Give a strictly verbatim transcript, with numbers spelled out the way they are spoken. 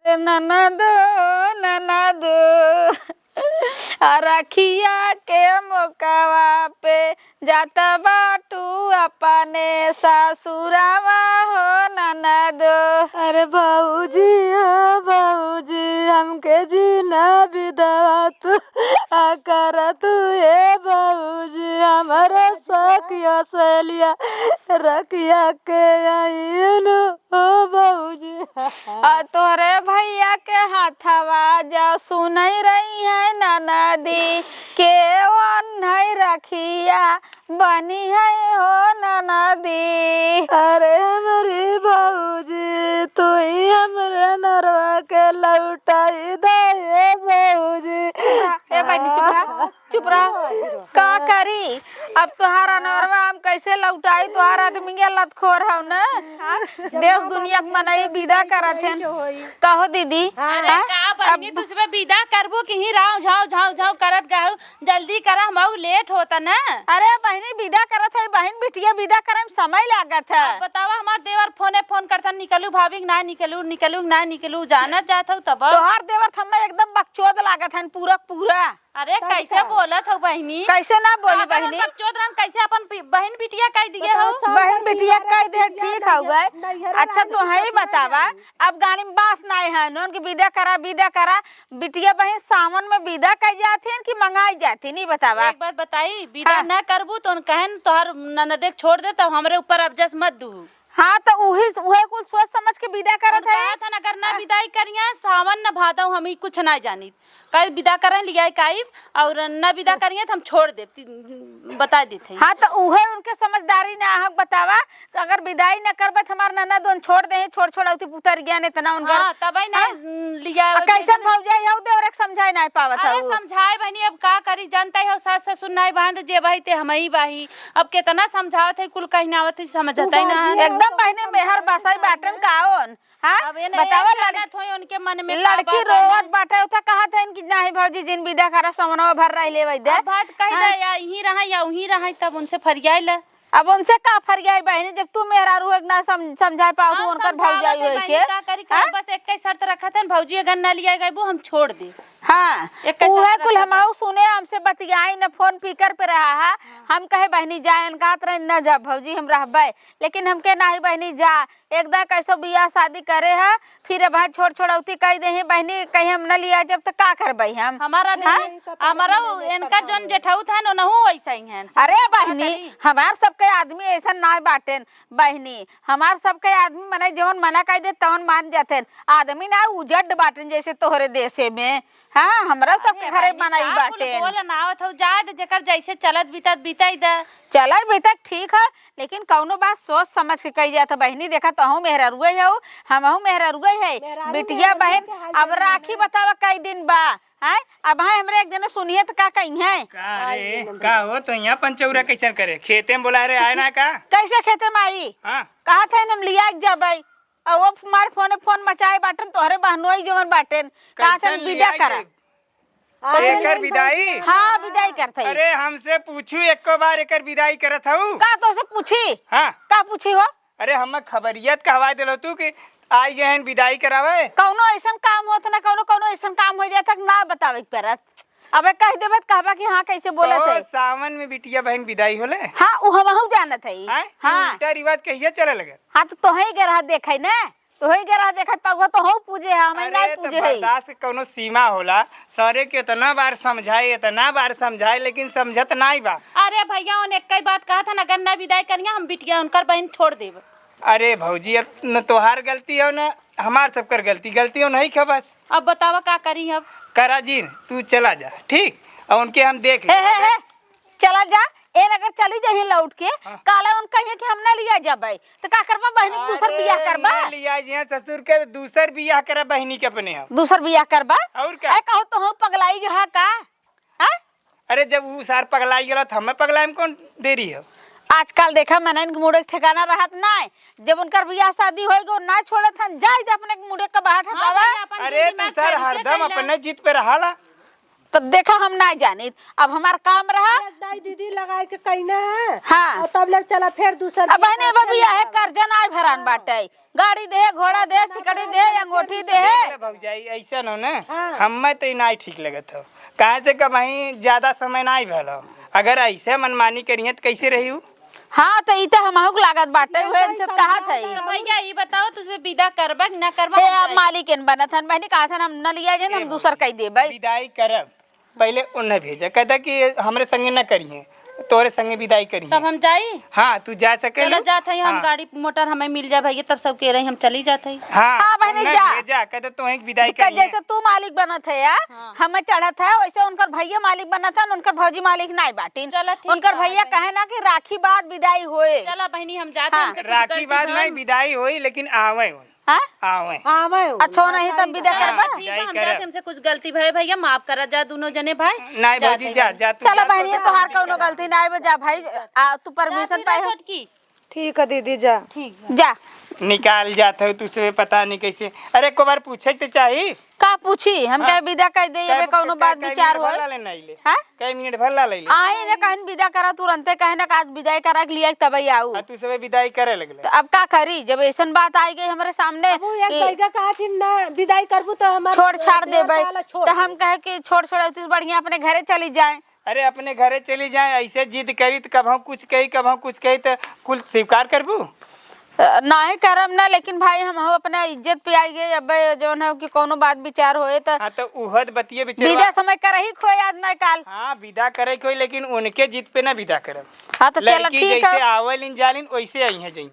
ननदो, ननदो, आ रखिया के मोकावा पे जात बाटू अपने ससुरावा हो ननदो। अरे बाबूजी, ओ बाबूजी, हमके जीना बिदावा तू आ कर तू, ए बाबूजी, हमरे सखिया सहेलिया रखिया के आइन ओ बाबूजी। आ तोहरे भैया के हाथवा जा सुनई रही है ननदी, के ओन्हई रखिया बनी है हो ननदी। अरे हमरी बाबूजी, तू ही हमरे नरवा के लौटाई दे हे बाबूजी। ए बहिनी, चुप रह। चुप रह। का करी? अब तोहार अनवरवा हम कैसे लौटाई? तोहार आदमी के लतखोर हौ न। हाँ? देश दुनिया के मनई विदा करत हन। कहो दीदी। अरे हाँ? का बहिनी, अब तू सबे विदा करबू कि ही राव झाव झाव झाव करत गहू? जल्दी करा, हम लेट होता न। अरे बहिनी, विदा करत है बहिन, बिटिया विदा करे में समय लागत है। अब बतावा, हमार देवर फोने फोन करत हन, निकलू भाभी कि ना निकलू, निकलू कि ना निकलू, जानत जात हौ तब। तोहार देवर थम्मा एकदम बकचोद लागत हन, पूरा पूरा। अरे, तब कैसे का? बोलत हौ बहिनी? कैसे ना बोली का करूँ, बहिनी? बकचोद रहन, कैसे अपन पि-, बहिन बिटिया कह दिए बताओ, हौ? साल बहिन भर बिटिया बियाह कह रहे, दे, बिटिया ठीक ना हौ गए। नैहर अच्छा, आए तो तो है ही सब बतावा, जानी। अब गाड़ी में बास नाय है, नोन के विदा करा, विदा करा। बिटिया बहिन सावन में विदा कह जाथिन कि मंगाई जाथिन, ई बतावा। एक बात बताई, विदा हाँ। ना करबू तो उन कहन तोहर ननदे के छोड़ दे, तब हमरे ऊपर अब जस मत दू। हाँ, तो उही, उहे कुल सोच समझ के विदा करत उनका है। कहत हन, अगर ना हाँ। विदाई करिया, सावन न भादव, हम ही कुछ ना जानित। कल विदा करें, लियाई काइब, और न विदा करिया, तो हम छोड़ देब, ती-, बता देत है। हाँ, तो उहे उनके समझदारी ना हक बतावा, तो अगर विदाई न करबे, तो हमार ननद उन छोड़ दे, छोड़, छोड़, अउती पुतर ज्ञान इतना उनकर। हाँ, तबे ना हाँ? लिया आ, कैसन भौजाई हौ, देवरे के समझाए ना पावत अरे, हौ। समझाए बहनी, अब का करी, जानता ही हौ, सास ससुर नाई बांध, जे भाई ते हम ही बाही। अब केतना समझावत है, कुल कहीं ना आवत है, समझता ही ना है। एकदम बहने मेहर बसाई बाटन काओन, हाँ? अब ये नहीं बतावा, लड़-, जानत होई उनके मन में का लड़की बा, का रोवत ना। बाटे, उठा कहत है कि नाही भौजी, जिन विदा करा, समनवा भर रह लेवे दे। अब बात कह हाँ? दे, या यहीं रहा या वहीं रहा, तब उनसे फरियाई ले। अब उनसे का फरियाई बहनी, जब तू मेहरारू है ना सम-, समझाए पाओ, तू हम उनकर समझावत भौजाई है होई बहनी, के? का करी, हाँ? बस एक ही शर्त रखत है, भौजी अगर ना लिया गई, वो हम छोड़ दे। हाँ, एक ही उहे शर्त कुल रखत है। हमहू सुने, हमसे बतियाई न, फोन पीकर पे रहा है। हम कहे, "बहनी जाए," कहत रहे, "न जा भौजी, हम रहबे।" लेकिन हमके नाही बहनी जा, एकदम कैसो बियाह शादी करे है, फिर अब छोड़ छोड़ौती कह दे ही बहनी, कहीं हम न लिया जब तो का करबे हम? हमारा हाँ? नहीं, हमारा इनका जोन जेठाऊ था न, नहु वैसा ही है। अरे का बहनी, करी? हमार सबके आदमी ऐसा ना बाटेन बहनी, हमार सबके आदमी मने जवन मना कह दे तवन मान जाते हैं। आदमी ना उजड बाटेन जैसे तोहरे देशे में। हाँ, हमरा सबके अरे घरे बहनी, मनाई का कुल बाटेन। बोल ना आवत हौ, जाए दे, जेकर जैसे चलत बीतत बीतई दे। चलत बीतत ठीक है, लेकिन कौनो बात सोच समझ के कही जात है। बहिनी, देखा, तोहू मेहरारुए हौ, हमहू मेहरारुए है। मेहरारू बिटिया मेहरारू बहिन, के हाल अब जरूर राखी है। बतावा कई दिन बा, हैं? अब हैं हमरे एक जने सुनिए त का कही हैं? का रे, का हो, तो यहाँ पंचौरा कैसन करे? खेते में बोला रे, आए ना का? कैसे खेते में आई? हाँ। कहा था हम लिया के जाबै, और वो हमारे फोने फोन मचाए बाटन, तोहरे बहनोई जवन बाटेन, कहा था कैसन विदा लिया करा। के? एकर विदाई? हाँ, विदाई करत हई। अरे, हमसे पूछू एको बार एकर विदाई करत हऊ? का तोसे पूछी? हाँ। का पूछी हो? अरे, हम खबरियत कहवा देलो तू कि आई गए हैं विदाई करावे? कौनो ऐसन काम होत ना, कौनो, कौनो ऐसन काम हो जात ना बतावे के परत। अबे कह देबे त कहबा कि हाँ, कैसे बोलत तो है? सावन में बिटिया बहन विदाई होले? हाँ, उ हमहू जानत है। हैं? हाँ। उल्टा रिवाज कहिया चले लगे? हाँ, तो तोहे के रहा देखे ना। तोहई के रह देखत पाउआ, तोहू पूजे है, हमें अरे, नहीं तो पूजे है। बर्दाश्त के कौनो सीमा होला। सरे के इतना बार समझाए, इतना बार समझाए, लेकिन समझत नाई बा। अरे भैया, उन एक ही बात कहा था ना, अगर ना विदाई करिया, हम बिटिया उनकर बहन छोड़ देब। अरे भौजी, अब न तोहार गलती हो, न हमार सबकर गलती, गलती हो नहीं खे बस। अब बतावा का करी अब? करा जीन, तू चला जा, ठीक? और उनके हम देख हे, ले। हे, हे, चला जा। एन अगर चली जाही लौट के, हाँ। काला उन कहिए कि हम ना लिया जाबै, तो का करबा बहिनी के दूसर अरे, बियाह करबा? ना लिया जिया ससुर के, दूसर बियाह करे बहिनी के अपने हम। दूसर बियाह करबा? और का? ए, कहो तो हम पगलाई गया का? हाँ? अरे, जब उ सार पगलाई गेला, तो हमें पगलाई में कौन देरी हो? आजकल देखा, मनन के मुड़े के ठिकाना रहत ना है। जब उनकर बियाह शादी होई गो, ना छोड़त हन, जाए दे अपने के मुड़े के बाहर हाँ, हटावा। भैया, अपन अरे, दिल दिमाग तू सार खा के हरदम चल जा। अपने जिद पे रहाला। तब देखा, हम नाहीं जानित, अब हमार काम रहा। एक दाई दीदी लगाए के कहिना है। हाँ। और तब ले चला फिर दूसर अब बियाह बहनी, करे, बबी, फिर यह बियाह। कर्जा नाहीं भरान हाँ। बाटे, गाड़ी देहे, घोड़ा देहे, सिकड़ी देहे, अंगूठी देहे। देख ले भौजाई, ऐसा न हो ना, हाँ। हमें तो ई नाहीं ठीक लगत हो, काहे से कि अबहीं ज्यादा समय नाहीं भल हो। अगर ऐसे मनमानी करिहे तो कैसे रही उ? हाँ, तो ई तो हमहू के लागत बाटे, उहे इनसे कहत है। भैया, ई बताओ, तुझे विदा करबा कि ना करबा? हे, हम अब जाई। मालिक इन बनत हन बहनी, कहत हन हम न लिया जाए, हम दूसर कह देबै। विदाई करब, पहले उन्हें भेजा, कहता कि हमरे संगे न करिहे, तोरे संगे विदाई करिहे। तब हम जाई? हाँ, तू जा सके चलो, लू। जात है, हम हाँ। गाड़ी मोटर हमें मिल जाए भैया, तब सब कह रही हम चली जात है। हाँ, हाँ, बहनी, उन्हें जा। भेजा, कहता तू एक विदाई करिहे। जैसे तू मालिक बनत है यार, हाँ। हमें चढ़त है, वैसे उनकर भैया मालिक बनत है, उनकर भौजी मालिक नाहीं बाटिन। चलो, ठीक उनकर है, भैया आ जाइए। कहे ना कि राखी बाद विदाई होए। चलो बहनी, हम जाते हैं, हाँ। हमसे कुछ राखी गलती बाद भइल। नहीं, विदाई होई, लेकिन आवे हो। हाँ? आवे। आवे हो। अच्छा, नहीं तो विदा करबा? हाँ, ठीक है, हम जाते हैं, हमसे कुछ गलती भइल भैया, माफ करा जा दोनों जने भाई। नहीं भौजी, जा, जा, तू चलो जा, बहनी, तोहार कौनो गलती नाहीं बा, जा भाई, आ, तू परमिशन पाए हो। छोटकी। ठीक है दीदी, जा। ठीक है। जा। निकाल जात हो तू से, पता नहीं कैसे। अरे, को बार पूछे के तो चाही। का पूछी? हम हाँ। कहे विदा कह दे, ये कौनो बात विचार होए। हाँ? कई मिनट भर ला ले ले। आई ने कहन विदा करा तुरंते, कहे ना का आज विदाई करा के लिया तब आऊ। आ तू सबे विदाई करे लगले। तो अब का करी, जब ऐसन बात आई गई हमरे सामने अब वो एक कि बैगा कहा थी ना विदाई करबू तो हमार छोड़ छाड़ देबे। तो हम कहे कि छोड़ छोड़, तू बढ़िया अपने घरे चली जाए। अरे अपने घरे चली जाए, ऐसे जिद करी तो कभौ कुछ कही, कभौ कुछ कही तो कुल स्वीकार करबू? अ, नाहीं करब ना, लेकिन भाई हम हो अपना इज्जत पे आई गए। अब जौन है कि कौनो बात विचार होए तो हाँ, तो उहद बतिये विचार विदा समय करही खोए आज नहीं काल। हाँ, विदा करे कोई, लेकिन उनके जिद पे ना विदा करब। हाँ, तो चलो, लड़की ठीक जैसे है। आवेलिन जालिन, वैसे आई है जाई।